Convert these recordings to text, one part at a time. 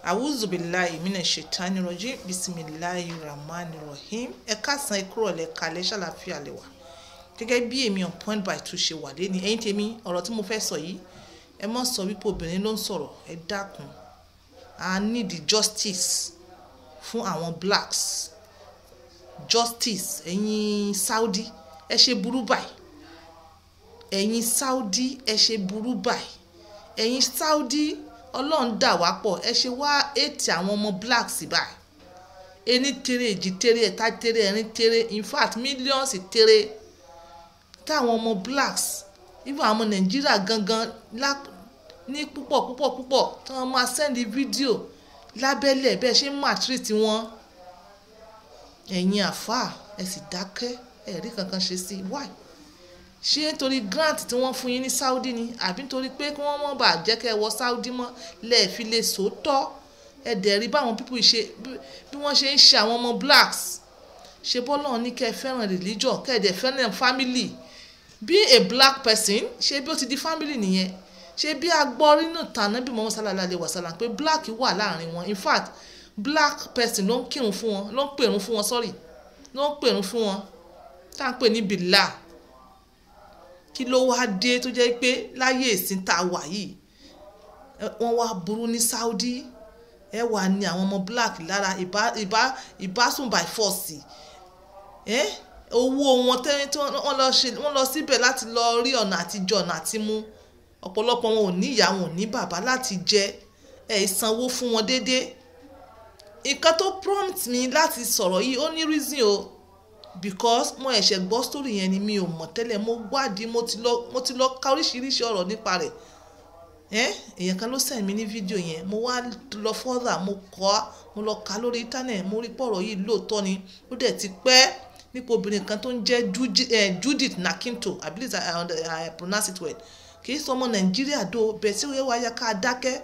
Awuzubilayi mina shaitani rojim, bisimilayi rahmani rahim. Ẹ káàsán, ẹ kúrọ̀lẹ́, kalẹ́, ṣàlàfíà lẹ́wà. Gẹ́gẹ́ bí èmi on point by two ṣe wà lẹ́ni, ẹ̀yin tèmi, ọ̀rọ̀ tí mo fẹ́ sọ yìí, ẹ má sọ wípé obìnrin ló ń sọ̀rọ̀. Ẹ dákun, I need the justice fún àwọn blacks, justice. Ẹ̀yin Saudi, ẹ ṣe burú báyìí. Ẹ̀yin Saudi, ẹ ṣe burú báyìí. Ẹ̀yin Saudi, Ọlọ́run dà wá pọ̀, ẹ ṣe wá ètì àwọn ọmọ blacks báyìí? Ení tere, èjì tere, ẹ̀ta tere, ẹ̀rin tere, in fact millions tere táwọn ọmọ blacks, even àwọn ọmọ Nàìjíríà gangan ní púpọ̀ púpọ̀ púpọ̀, tí wọ́n máa send fídíò lábẹ́lẹ̀ bẹ́ẹ̀ ṣe ń maltreat wọn. Ẹ̀yin àfáà, ẹ sì dákẹ́, ẹ rí kankan ṣe sí. Why? Ṣé nítorí grant tí wọ́n fún yín ní Saudi ni, àbí nítorí pé kí wọ́n mọ̀ bá jẹ́ kẹ́ ẹ wọ Saudi mọ́ lẹ́ẹ̀fi lè sòótọ́? Ẹ dẹ̀ rí báwọn people ṣe, bí wọ́n ṣe ń ṣe àwọn ọmọ blacks. Ṣe bọ́lọ̀ ní kẹ́ ẹ fẹ́ràn religion, kẹ́ ẹ dẹ̀ fẹ́ràn family? Be a black person, ṣé bí ó ti di family nìyẹn? Ṣé bí a gbọ́ nínú tànà bí Muhammad sallallahu alaihi wasallam pé black wà láàrin wọn? In fact, black person ló ń kírun fún wọn, ló ń pèrún fún wọn, sorry, ló ń pèrún fún wọn, tá à ń pè ní Bilal. Kí ló wá dé tó jẹ́ pé láyé ìsìn tá a wà yìí, wọ́n wá burú ní Saudi? Ẹ wà ní àwọn ọmọ black lára ìbá ìbásùn by force. Ẹ owó wọn tẹ́lẹ̀ tí wọ́n lọ ṣe, wọ́n lọ síbẹ̀ láti lọ rí ọ̀nà àtijọ́, ọ̀nà àti mú. Ọ̀pọ̀lọpọ̀ wọn ò ní ìyá, wọn ò ní bàbá láti jẹ. Ẹ̀ sanwó fún wọn déédéé. Nǹkan tó prompt mi láti sọ̀rọ̀ yìí, ó ní reason o, because mo ẹ̀ṣẹ̀ gbọ́ story yẹn ni, mi ò mọ̀ tẹ́lẹ̀. Mo wádìí, mo ti lọ ka oríṣiríṣi ọ̀rọ̀ nípa rẹ̀. Èèyàn kan ló send mi ní fídíò yẹn. Mo wá lọ further, mo kọ́, mo lọ kà lórí internet, mo rí pọ̀rọ̀ yìí lóòótọ́ ni. Ó dẹ̀ ti pẹ́, nípa obìnrin kan tó ń jẹ́ Judith Nakinto. I believe I pronounce it well. Kì í sọ ọmọ Nàìjíríà dó bẹ́ẹ̀ tí ó wáyé ká dákẹ́.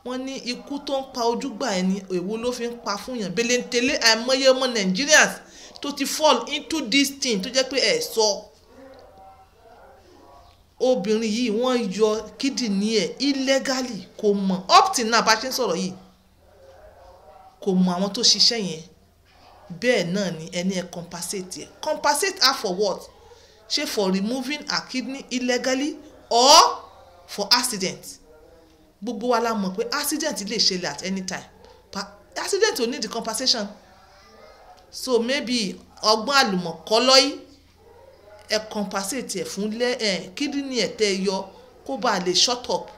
Wọ́n ní ikú tó ń pa ojúgbà ẹni, èwo ló fi ń pa fún yàn belentele? Àìmọye ọmọ Nigerians tó ti fall into this thing tó jẹ́ pé ẹ̀ sọ. Obìnrin yìí, wọ́n yọ kidney ẹ̀ illegally. Kò mọ̀ up till now bá ṣe ń sọ̀rọ̀ yìí, kò mọ̀ àwọn tó ṣiṣẹ́ yẹn. Bẹ́ẹ̀ náà ni ẹni ẹ̀ compensate ẹ̀. Compensate her for what? Ṣé for removing her kidney illegally or for accident? Gbogbo wa la mọ̀ pé accident lè ṣẹlẹ̀ at any time, but accident ò need the compensation. So maybe ọgbọ́n àlùmọ̀kọ́lọ́yí, ẹ compensate ẹ̀ fún lẹ́ ẹ̀ kidney ẹ̀ tẹ́ ẹ yọ, kó bá lè shut up.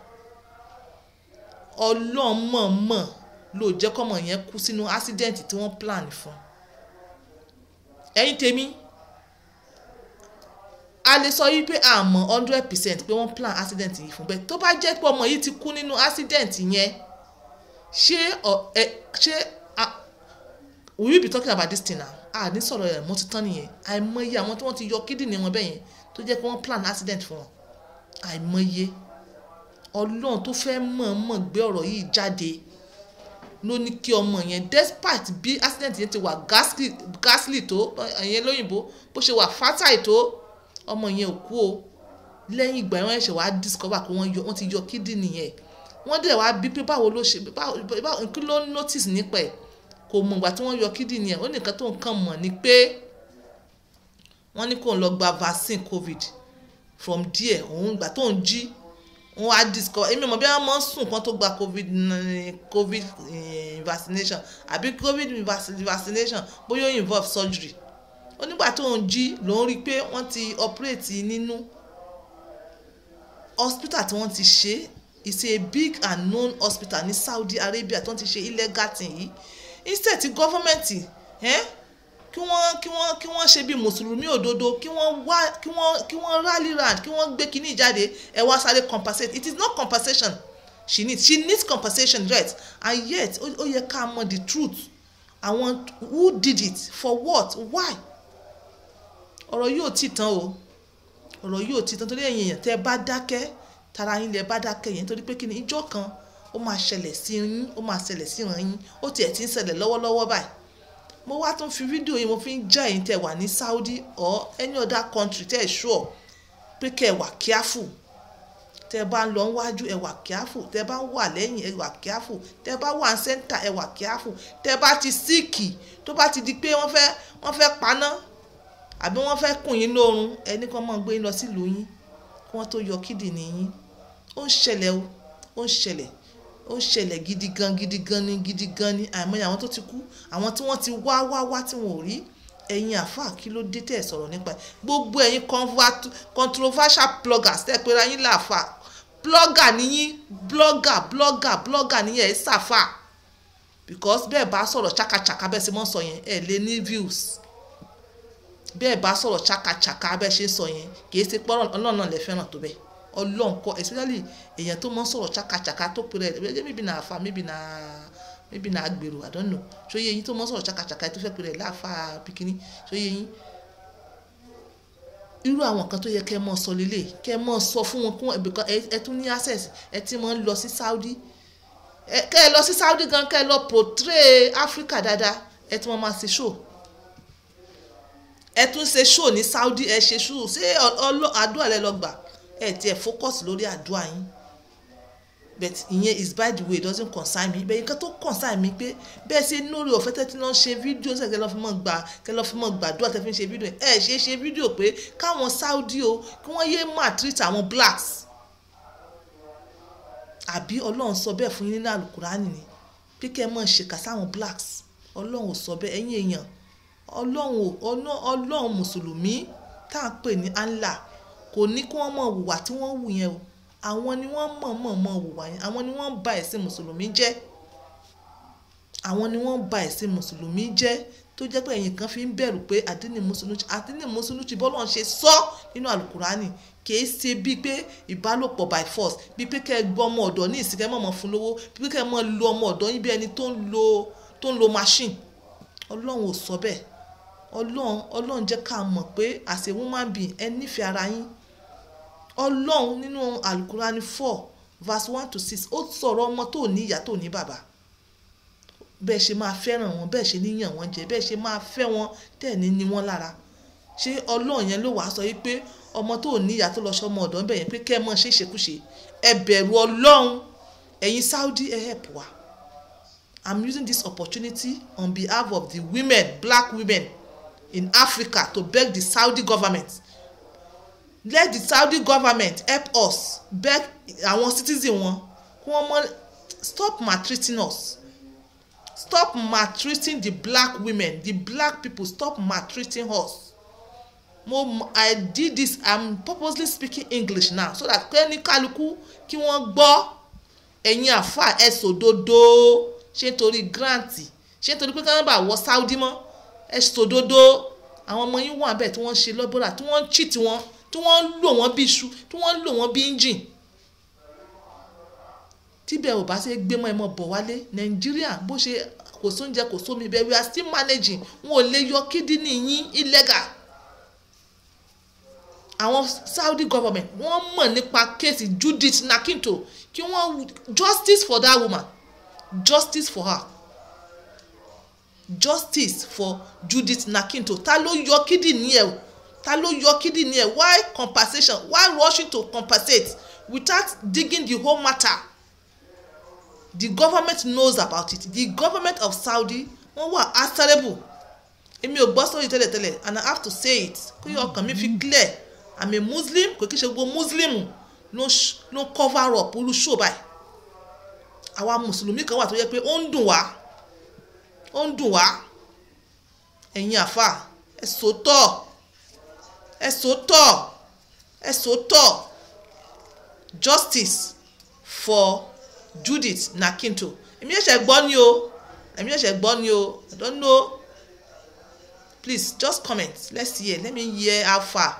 Ọlọ́mọ̀ọ́mọ̀ ló jẹ́ kọ́mọ yẹn kú sínú accident tí wọ́n plan fún. Ẹ̀yin tèmi, a lè sọ yìí pé a mọ̀ 100% pé wọ́n plan accident yìí fún bẹ́ẹ̀. Tó bá jẹ́ pé ọmọ yìí ti kú nínú accident yẹn, ṣé ẹ ṣé we will be talking about this thing now? A ní sọ̀rọ̀ ẹ̀ mọ́ ti tán nìyẹn. Àìmọye àwọn tí wọ́n ti yọ kidney wọn bẹ́ẹ̀ yẹn tó jẹ́ pé wọ́n plan accident fún wọn, àìmọye. Ọlọ́run tó fẹ́ mọ̀ọ́mọ̀ gbé ọ̀rọ̀ yìí jáde ló ní kí ọmọ yẹn, despite bí accident yẹn ti wà ghastly, ghastly tó, ẹ̀yẹn lóyìnbó, bó ṣe wà fatal tó, ọmọ yẹn ò kú o. Lẹ́yìn ìgbà yẹn, wọ́n ṣẹ̀ṣẹ̀ wá discover pé wọ́n ti yọ kidney yẹn. Wọ́n dẹ̀ wá bí pé báwo ló ṣe, báwo, kí ló notice nípa ẹ̀? Kò mọ̀ ìgbà tí wọ́n yọ kidney yẹn. Ó ní nǹkan tó ń kàn mọ̀ ni pé wọ́n ní kó lọ gba vaccine COVID. From there, òun ìgbà tó ń jí, wọ́n á discover. Èmi mọ̀ bí wọ́n máa ń sùn kan tó gba COVID vaccination àbí COVID vaccination, bóyá ó involve surgery. Ó nígbà tó ń jí ló ń rí i pé wọ́n ti operate nínú hospital tí wọ́n ti ṣe. It's a big and known hospital ní Saudi Arabia tí wọ́n ti ṣe illegal thing yìí. Instead ti government kí wọ́n ṣe bí mùsùlùmí òdodo, kí wọ́n wá, kí wọ́n rally round, kí wọ́n gbé kíní jáde, ẹ wá sáré compensate. It is not compensation she needs. She needs compensation, right? And yet ó yẹ ká mọ̀ the truth, àwọn who did it, for what, why. Ọ̀rọ̀ yóò ti tán o, ọ̀rọ̀ yóò ti tán, torí ẹ̀yin èèyàn, tẹ́ ẹ bá dákẹ́, tara yín lẹ bá dákẹ́ yẹn, torí pé kí ni, ìjọ́ kan ó máa ṣẹlẹ̀ sí yín, ó máa ṣẹlẹ̀ sí ìran yín. Ó tiẹ̀ ti ń ṣẹlẹ̀ lọ́wọ́lọ́wọ́ báyìí. Mo wá tún fi fídíò yìí, mo fi ń já ẹ̀yin tẹ́ wà ní Saudi or any other country tẹ́ ẹ̀ sure pé kẹ́ ẹ wà careful. Tẹ́ bá ń lọ wájú, ẹ wà careful. Tẹ́ bá ń wà lẹ́yìn, ẹ wà careful. Tẹ́ bá wà ní center, ẹ wà careful. Tẹ́ bá ti sick, tó bá ti di pé wọ́n fẹ́ paná àbí wọ́n fẹ́ kùn yín lóorun, ẹni kan máa gbé yín lọ sílùú yín kí wọ́n tó yọ kídìní yín. Ó ń ṣẹlẹ̀ o, ó ń ṣẹlẹ̀, ó ń ṣẹlẹ̀ gidi gan, gidi gan ni, gidi gan ni. Àìmọye àwọn tó ti kú, àwọn tí wọ́n ti wá wá wá tí wọn ò rí. Ẹ̀yin àfáà, kí ló dé tẹ̀ sọ̀rọ̀ nípa ẹ̀? Gbogbo ẹ̀yin controversial bloggers tẹ́ pera yín láàfáà, blogger níyín, blogger, blogger, blogger níyín, ẹ̀ ṣàfà, because bẹ́ẹ̀ bá sọ̀rọ̀ ṣàkàṣàkà bẹ́ẹ̀ sì mọ́ sọ yẹn, ẹ̀ lè ní views. Bẹ́ẹ̀ bá sọ̀rọ̀ ṣàkàṣàkà bẹ́ẹ̀ ṣe ń sọ yẹn, kì í ṣe pé Ọlọ́run náà lè fẹ́ràn tó bẹ́ẹ̀. Ọlọ́run kọ́, especially èèyàn tó mọ́ sọ̀rọ̀ ṣàkàṣàkà tó pèrè ẹ̀, maybe na àfà, maybe na agbèrò, I don't know. Ṣó yé yín? Tó mọ́ sọ̀rọ̀ ṣàkàṣàkà tó fẹ́ pèrè láàfà bikini, ṣó yé yín? Irú àwọn nǹkan tó yẹ kẹ́ ẹ mọ́ sọ lélẹ̀, kẹ́ ẹ mọ́ sọ fún wọn kún, because ẹ tún ní access, ẹ ti máa ń lọ sí Saudi, kẹ́ ẹ lọ sí Saudi gan, kẹ́ ẹ lọ portray Africa dáadáa. Ẹ tún máa ṣe show, ẹ tún ṣe show ní Saudi, ẹ ṣe show. Ṣé àdúrà lẹ lọ gbà? Ẹ tiẹ̀ focus lórí àdúrà yín. But ìyẹn is by the way, it doesn't concern me. But nǹkan tó concern mi pé bẹ́ẹ̀ ṣe lórí ọ̀fẹ́ tẹ́tí lọ́n ṣe fídíò ṣe, kẹ́ lọ́ fi mọ́ gbà, kẹ́ lọ́ fi mọ́ gbàdúrà tẹ́ fi ń ṣe fídíò. Ẹ ṣe fídíò pé káwọn Saudi o, kí wọ́n yé maltreat àwọn blacks. Àbí Ọlọ́run sọ bẹ́ẹ̀ fún yín nínú Àlùkùránì ni pé kẹ́ ẹ mọ̀ ṣèkà sáwọn blacks? Ọlọ́run ò sọ bẹ́ẹ̀. Ẹ̀yin èèyàn, Ọlọ́run mùsùlùmí tá à ń pè ní Allah kò ní kí wọ́n mọ̀ hùwà tí wọ́n hù yẹn o. Àwọn ni wọ́n mọ̀ mọ̀ mọ̀ hùwà yẹn. Àwọn ni wọ́n ń ba ẹ̀sìn mùsùlùmí jẹ́. Àwọn ni wọ́n ń ba ẹ̀sìn mùsùlùmí jẹ́, tó jẹ́ pé ẹ̀yin kan fi ń bẹ̀rù pé àdínì mùsùlùmí, àdínì mùsùlùmí, bọ́lá ń ṣe sọ nínú Àlùkùránì, kìí ṣe bíi pé ìbálòpọ̀ by force, bíi pé kẹ́ ẹ gbọ́ ọmọ ọ̀dọ̀ ní ìsìnkẹ́ mọ̀ mọ̀ fún lówó, bíi pé kẹ́ ẹ mọ̀ lo ọmọ ọ̀dọ̀ yín bí ẹni tó ń lo machine. Ọlọ́run ò sọ bẹ́ẹ̀. Ọlọ́run jẹ́ ká mọ̀ pé as a human being, ẹ nífẹ̀ẹ́ ara yín. Ọlọ́run nínú Àlùkùránì 4 verse 1 to 6, ó sọ̀rọ̀ ọmọ tó ní ìyá, tó ní bàbá, bẹ́ẹ̀ ṣe máa fẹ́ràn wọn, bẹ́ẹ̀ ṣe níyàn wọn jẹ, bẹ́ẹ̀ ṣe máa fẹ́ wọn tẹ̀ ní ní wọn lára. Ṣé Ọlọ́run yẹn ló wàá sọ yìí pé ọmọ tó ní ìyá tó lọ ṣọmọ ọ̀dọ́ ń bẹ̀ yẹn, pé kẹ́ ẹ mọ̀ ṣe ìṣekúṣe? Ẹ bẹ̀rù Ọlọ́run. Ẹ̀yin Saudi, ẹ help wa. I'm using this opportunity on behalf of the women, black women in Africa, to beg the Saudi government. Let the Saudi government help us beg àwọn citizen wọn kí wọ́n mọ stop maltreating us, stop maltreating the black women, the black people. Stop maltreating us. Mo I did this, I'm purposely speaking English now so that kẹ́ni kálukú kí wọ́n gbọ́. Ẹ̀yin àfà, ẹ sòdodo. Ṣé nítorí grant? Ṣé nítorí pé kí wọ́n bá wọ Saudi mọ́? Ẹ sòdodo. Àwọn ọmọ yín wà bẹ́ẹ̀ tí wọ́n ń ṣe lọ́bọ̀rà, tí wọ́n ń cheat wọn, tí wọ́n ń lò wọ́n bí iṣu, tí wọ́n ń lò wọ́n bí engine. Tíbẹ̀ ò bá ṣe gbé mọ́, ẹ mọ́ bọ̀ wálé. Nàìjíríà, bó ṣe kò sóúnjẹ, kò sómi bẹ́ẹ̀, we are still managing. Wọn ò lè yọ kídìní yín illegal. Àwọn Saudi government, wọ́n mọ̀ nípa case Judith Nakinto. Kí wọ́n justice for that woman, justice for her, justice for Judith Nakinto. Ta ló yọ kídìní ẹ̀? Ta ló yọ kídìní ẹ̀? Why compensation? Why rushing to compensate without digging the whole matter? The government knows about it. The government of Saudi, wọ́n wà answerable. Èmi ò gbọ́ sórí tẹ́lẹ̀tẹ́lẹ̀, and I have to say it kí ọkàn mi fi clear. I'm a Muslim. Kò kí ṣe gbogbo Muslim ló cover up irú show báyìí. Àwa mùsùlùmí kan wà tó yẹ pé ó ń dùn wá, ó ń dùn wá. Ẹ̀yin àfà, ẹ sòótọ́, ẹ sòótọ́, ẹ sòótọ́. Justice for Judith Nakinto. Èmi ṣẹ̀ṣẹ̀ gbọ́ ni o, èmi ṣẹ̀ṣẹ̀ gbọ́ ni o. I don't know. Please just comment, let's hear, let me hear how far.